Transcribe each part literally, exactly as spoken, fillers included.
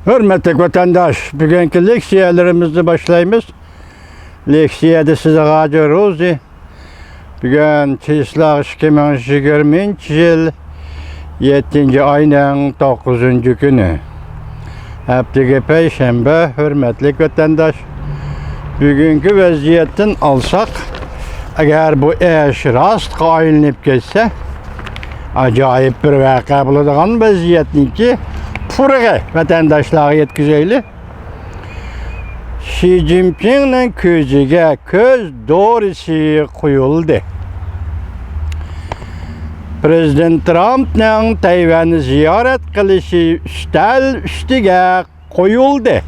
ھۆرمەتلىك ۋەتەنداش، بۈگۈنكى لېكسىيەلىرىمىزنى باشلايمىز. لېكسىيەدە سىزگە ھاجى روزى. بۈگۈن چىسلاغ ئىككى مىڭ يىگىرمىنچى يىل يەتتىنچى ئاينىڭ توققۇزىنچى كۈنى. ھەپتىگە پەيشەنبە، ھۆرمەتلىك ۋەتەنداش. بۈگۈنكى ۋەزىيەتتىن ئالساق، ئەگەر بۇ ئىش راستقا ئايلىنىپ كەتسە، ئاجايىپ بىر ۋەقە بولىدىغان ۋەزىيەتنىڭكى پۇرىقى ۋەتەنداشلارغا يەتكۈزەيلى. شى جىنپىڭنىڭ كۆزىگە كۆز دورىسى قويۇلدى. پىرېزىدېنت ترامپنىڭ تەيۋەننى زىيارەت قىلىشى ئۈستەل ئۈستىگە قويۇلدى.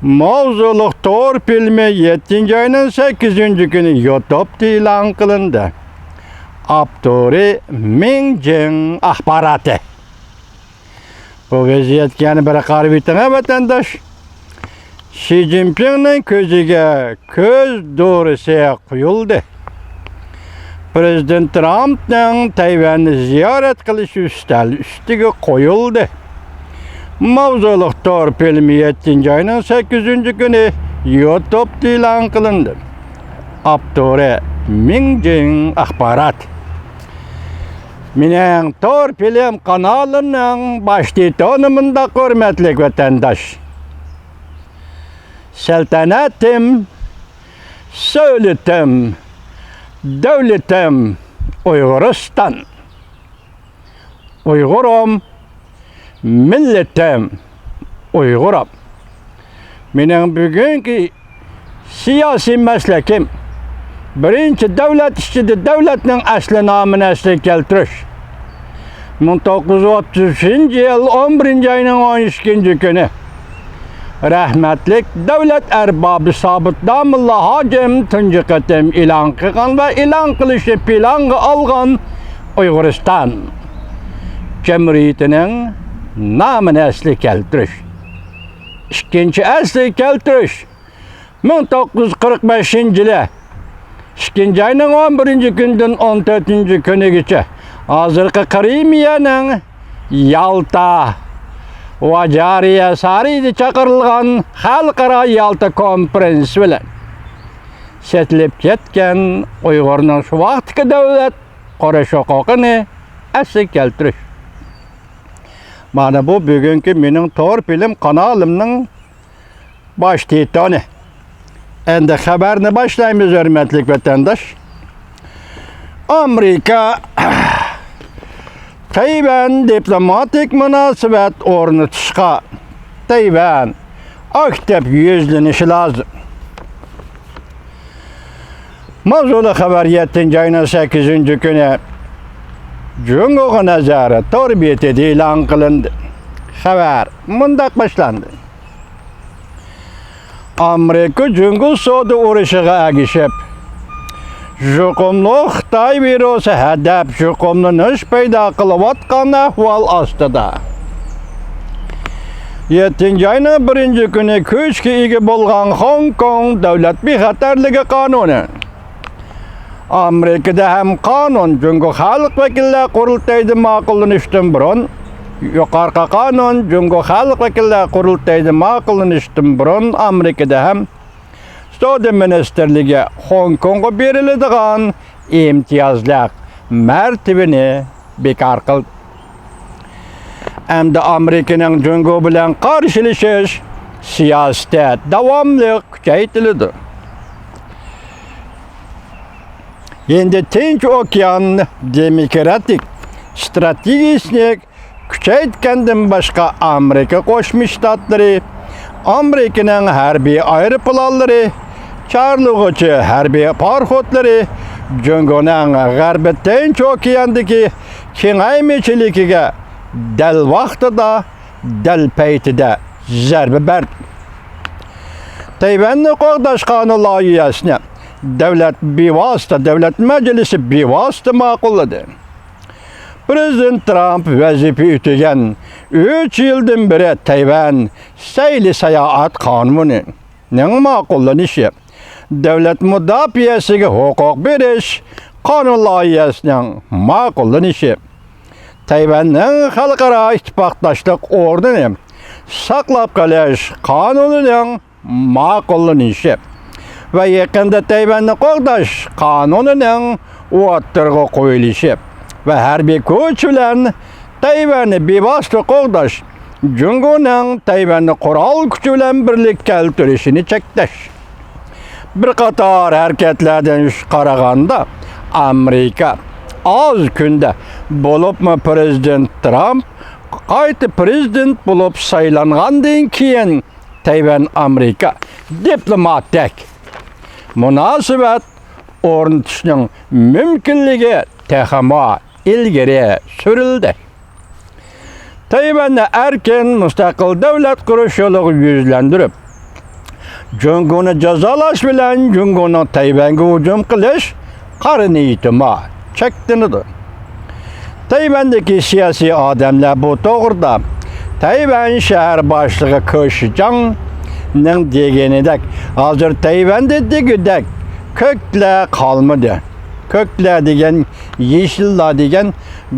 ماۋزۇلۇق تور فىلىمى يەتتىنچى ئاينىڭ سەككىزىنچى كۈنى يۇتۇبتا ئېلان قىلىندى. ئاپتورى مىڭ جىڭ ئاخباراتى. بۇ ۋەزىيەتكە يەنە بىر قاراپ ئۆتۈڭە، ۋەتەنداش. شى جىنپىڭنىڭ كۆزىگە كۆز دورىسى قويۇلدى. پىرېزىدېنت ترامپنىڭ تەيۋەننى زىيارەت قىلىشى ئۈستەل ئۈستىگە قويۇلدى. ماۋزۇلۇق تور فىلىمى يەتتىنچى ئاينىڭ سەككىزىنچى كۈنى يۇتۇبتا ئېلان قىلىندى. ئاپتورى مىڭ جىڭ ئاخبارات. مېنىڭ تور فىلىم قانالىمنىڭ باش تىتونى مۇنداق، ھۆرمەتلىك ۋەتەنداش. سەلتەنەتىم، سۆلىتىم، دۆلىتىم ئۇيغۇرىستان. ئۇيغۇرۇم، مىللىتىم ئۇيغۇرۇم. مېنىڭ بۈگۈنكى سىياسىي مەسلىكىم، بىرىنچى، دۆلەت ئىچىدە دۆلەتنىڭ ئەسلى نامىنى ئەسلىگە كەلتۈرۈش. مىڭ توققۇز يۈز ئوتتۇز ئۈچىنچى يىل ئون بىرىنچى ئاينىڭ ئون ئىككىنچى كۈنى رەھمەتلىك دۆلەت ئەربابى سابىت داموللا ھاجىم تۇنجى قېتىم ئېلان قىلغان ۋە ئېلان قىلىشنى پىلانغا ئالغان ئۇيغۇرىستان جۇمھۇرىيىتىنىڭ نامىنى ئەسلىگە كەلتۈرۈش. ئىككىنچى، ئەسلىگە كەلتۈرۈش. مىڭ توققۇز يۈز قىرىق بەشىنچى يىلى ئىككىنچى ئاينىڭ ئون بىرىنچى كۈنىدىن ئون تۆتىنچى كۈنىگىچە ھازىرقى قىرىمىيەنىڭ يالتا، ۋاجارىيە سارىيىدا چاقىرىلغان خەلقئارا يالتا كونفېرېنسى بىلەن سېتىلىپ كەتكەن ئۇيغۇرنىڭ شۇ ۋاقىتتىكى دۆلەت قۇرۇش ھوقۇقىنى ئەسلىگە كەلتۈرۈش. مانا بۇ بۈگۈنكى مېنىڭ تور فىلىم قانالىمنىڭ باش تىتونى. ئەمدى خەۋەرنى باشلايمىز، ھۆرمەتلىك ۋەتەنداش. ئامېرىكا تەيۋەن دىپلوماتىك مۇناسىۋەت ئورنىتىشقا تەيۋەن ئاكتىپ يۈزلىنىشى لازىم. ماۋزۇلۇق خەۋەر يەتتىنچى ئاينىڭ سەككىزىنچى كۈنى جۇڭگوغا نەزەر تور بېتىدە ئېلان قىلىندى. خەۋەر مۇنداق باشلاندى. ئامېرىكا جۇڭگو سودا ئۇرۇشىغا ئەگىشىپ، يۇقۇملۇق خىتاي ۋىرۇسى ھەدەپ يۇقۇملىنىش پەيدا قىلىۋاتقان ئەھۋال ئاستىدا، يەتتىنچى ئاينىڭ بىرىنچى كۈنى كۈچكە ئىگە بولغان خوڭكوڭ دۆلەت بىخەتەرلىكى قانۇنى ئامېرىكىدا ھەم قانۇن جۇڭگو خەلق ۋەكىللەر قۇرۇلتىيىدا ماقۇللىنىشتىن بۇرۇن، يۇقىرىقى قانۇن جۇڭگو خەلق ۋەكىللەر قۇرۇلتىيىدا ماقۇللىنىشتىن بۇرۇن ئامېرىكىدا ھەم سودا مىنىستىرلىكى خوڭكوڭغا بېرىلىدىغان ئىمتىيازلىق مەرتىۋىنى بىكار قىلدى. ئەمدى ئامېرىكىنىڭ جۇڭگو بىلەن قارشىلىشىش سىياسىتى داۋاملىق كۈچەيتىلىدۇ. ھىندى تىنچ ئوكيان دېموكراتىك ستراتېگىيىسىنى كۈچەيتكەندىن باشقا، ئامېرىكا قوشما شتاتلىرى، ئامېرىكىنىڭ ھەربىي ئايروپىلانلىرى، چارلىغۇچى ھەربىي پاراخوتلىرى جۇڭگونىڭ غەربىي تىنچ ئوكياندىكى كېڭەيمىچىلىكىگە دەل ۋاقتىدا، دەل پەيتىدە زەربە بەردى. تەيۋەننى قوغداش قانۇن لايىھەسىنى دۆلەت بىۋاسىتە، دۆلەت مەجلىسى بىۋاسىتە ماقۇللىدى. پىرېزىدېنت ترامپ ۋەزىپە ئۆتىگەن ئۈچ يىلدىن بېرى تەيۋەن سەيلە ساياھەت قانۇنىنىڭ ماقۇللىنىشى، دۆلەت مۇداپىئەسىگە ھوقۇق بېرىش قانۇن لايىھەسىنىڭ ماقۇللىنىشى، تەيۋەننىڭ خەلقئارا ئىتتىپاقداشلىق ئورنىنى ساقلاپ قېلىش قانۇنىنىڭ ماقۇللىنىشى ۋە يېقىندا تەيۋەننى قوغداش قانۇنىنىڭ ئوتتۇرىغا قويۇلۇشى ۋە ھەربىي كۈچ بىلەن تەيۋەننى بىۋاسىتە قوغداش جۇڭگونىڭ تەيۋەننى قورال كۈچى بىلەن بىرلىككە كەلتۈرۈشىنى چەكلەش. بىر قاتار ھەرىكەتلەردىن قارىغاندا، ئامېرىكا ئاز كۈندە، بولۇپمۇ پىرېزىدېنت ترامپ قايتا پىرېزىدېنت بولۇپ سايلانغاندىن كېيىن، تەيۋەن ئامېرىكا دىپلوماتىك مۇناسىۋەت ئورنىتىشنىڭ مۇمكىنلىكى تېخىمۇ ئىلگىرى سۈرۈلدى. تەيۋەننى ئەركىن مۇستەقىل دۆلەت قۇرۇش يولىغا يۈزلەندۈرۈپ، جۇڭگونى جازالاش بىلەن جۇڭگونىڭ تەيۋەنگە ھۇجۇم قىلىش قارا نىيىتىمۇ چەكلىنىدۇ. تەيۋەندىكى سىياسىي ئادەملەر بۇ توغرىدا تەيۋەن شەھەر باشلىقى كې شىجاڭنىڭ دېگىنىدەك، ھازىر تەيۋەندە دېگۈدەك كۆكلەر قالمىدى. كۆكلەر دېگەن، يېشىللار دېگەن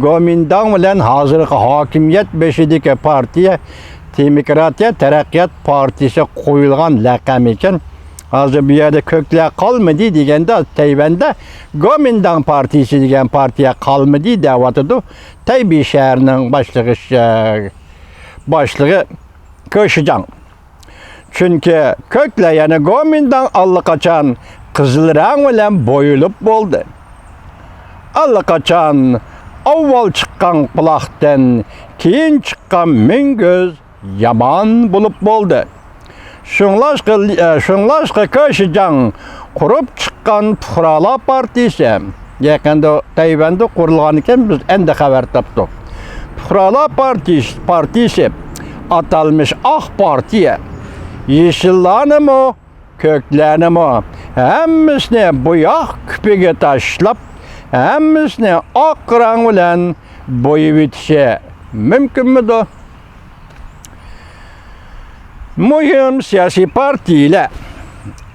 گومىنداڭ بىلەن ھازىرقى ھاكىمىيەت بېشىدىكى پارتىيە، دېموكراتىيە تەرەققىيات پارتىيىسى قويۇلغان لەقەم ئىكەن. ھازىر بۇ يەردە كۆكلەر قالمىدى دېگەندە، تەيۋەندە گومىنداڭ پارتىيىسى دېگەن پارتىيە قالمىدى دەۋاتىدۇ. تەيبېي شەھىرىنىڭ باشلىقى، باشلىقى كې شىجاڭ. چۈنكى كۆكلەر، يەنى گومىنداڭ ئاللىقاچان قىزىل رەڭ بىلەن بويىلىپ بولدى. ئاللىقاچان ئاۋۋال چىققان قۇلاقتىن كېيىن چىققان مۈڭگۈز يامان بولۇپ بولدى. شۇڭلاشقا، شۇڭلاشقا كې شىجاڭ قۇرۇپ چىققان پۇقرالار پارتىيىسى، يېقىندا تەيۋەندە قۇرۇلغانىكەن، بىز ئەمدى خەۋەر تاپتۇق. پۇقرالار پارتىيىسى، پارتىيىسى، ئاتالمىش ئاق پارتىيە، يېشىللارنىمۇ، كۆكلەرنىمۇ، ھەممىسىنى بوياق كۈپىگە تاشلاپ، ھەممىسىنى ئاق رەڭ بىلەن بويىۋېتىشى مۇمكىنمىدۇ؟ مۇھىم سىياسىي پارتىيىلەر،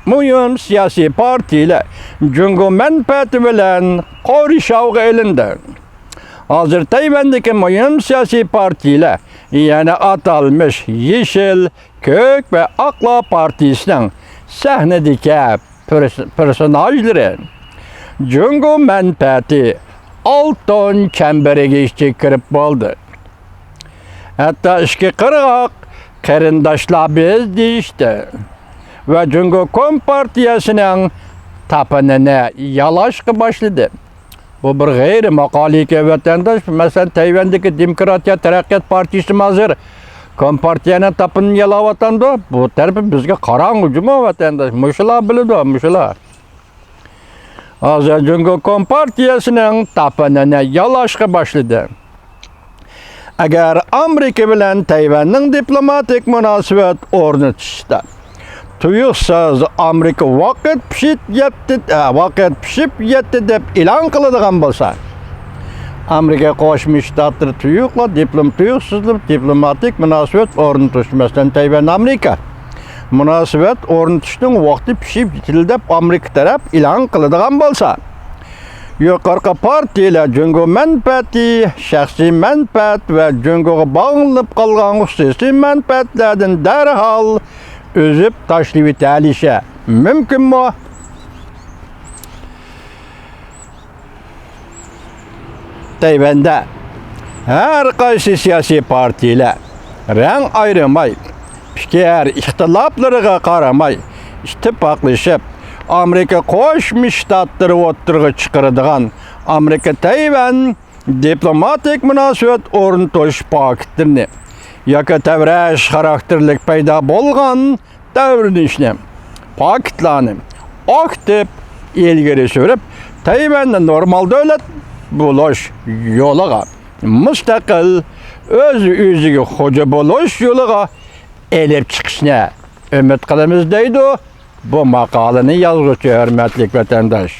مۇھىم سىياسىي پارتىيىلەر جۇڭگو مەنپەئەتى بىلەن قورشاۋغا ئېلىندى. ھازىر تەيۋەندىكى مۇھىم سىياسىي پارتىيىلەر، يەنى ئاتالمىش يېشىل، كۆك ۋە ئاقلار پارتىيىسىنىڭ سەھنىدىكى پېرس-، پېرسوناژلىرى جۇڭگو مەنپەئەتى ئالتۇن چەمبىرىكى ئىچىگە كىرىپ بولدى. ھەتتا ئىككى قىرغاق قېرىنداشلار بىز دېيىشتى ۋە جۇڭگو كومپارتىيەسىنىڭ تاپىنىنى يالاشقا باشلىدى. بۇ بىر غەيرىي ماقالە ئىكەن، ۋەتەنداش. مەسىلەن، تەيۋەندىكى دېموكراتىيە تەرەققىيات پارتىيىسىمۇ ھازىر كومپارتىيەنىڭ تاپىنىنى يالاۋاتامدۇ؟ بۇ تەرىپى بىزگە قاراڭغۇ جۇمۇ، ۋەتەنداش. مۇشۇلار بىلىدۇ، مۇشۇلار. ھازىر جۇڭگو كومپارتىيەسىنىڭ تاپىنىنى يالاشقا باشلىدى. ئەگەر ئامېرىكا بىلەن تەيۋەننىڭ دىپلوماتىك مۇناسىۋەت ئورنىتىشتا تۇيۇقسىز ئامېرىكا ۋاقىت پىشىپ يەتتى، ئە، ۋاقىت پىشىپ يەتتى دەپ ئېلان قىلىدىغان بولسا، ئامېرىكا قوشما شتاتلىرى تۇيۇقلا دىپلوم-، تۇيۇقسىزلا دىپلوماتىك مۇناسىۋەت ئورنىتىش، مەسىلەن، تەيۋەن ئامېرىكا مۇناسىۋەت ئورنىتىشنىڭ ۋاقتى پىشىپ يېتىلدى دەپ ئامېرىكا تەرەپ ئېلان قىلىدىغان بولسا، يۇقىرىقى پارتىيىلەر جۇڭگو مەنپەئەتى، شەخسىي مەنپەئەت ۋە جۇڭگوغا باغلىنىپ قالغان خۇسۇسىي مەنپەئەتلەردىن دەرھال ئۈزۈپ تاشلىۋېتەلىشى مۇمكىنمۇ؟ تەيۋەندە ھەر قايسى سىياسىي پارتىيىلەر رەڭ ئايرىماي، پىكىر ئىختىلاپلىرىغا قارىماي، ئىتتىپاقلىشىپ، ئامېرىكا قوشما شتاتلىرى ئوتتۇرىغا چىقىرىدىغان ئامېرىكا تەيۋەن دىپلوماتىك مۇناسىۋەت ئورنىتىش پاكىتلىرىنى ياكى تەۋرەش خاراكتېرلىك پەيدا بولغان تەۋرىنىشنى، پاكىتلارنى ئاكتىپ ئىلگىرى سۈرۈپ، تەيۋەننى نورمال دۆلەت بولۇش يولىغا، مۇستەقىل، ئۆز-ئۆزىگە خوجا بولۇش يولىغا ئېلىپ چىقىشنى ئۈمىد قىلىمىز، دەيدۇ بۇ ماقالىنى يازغۇچى، ھۆرمەتلىك ۋەتەنداش.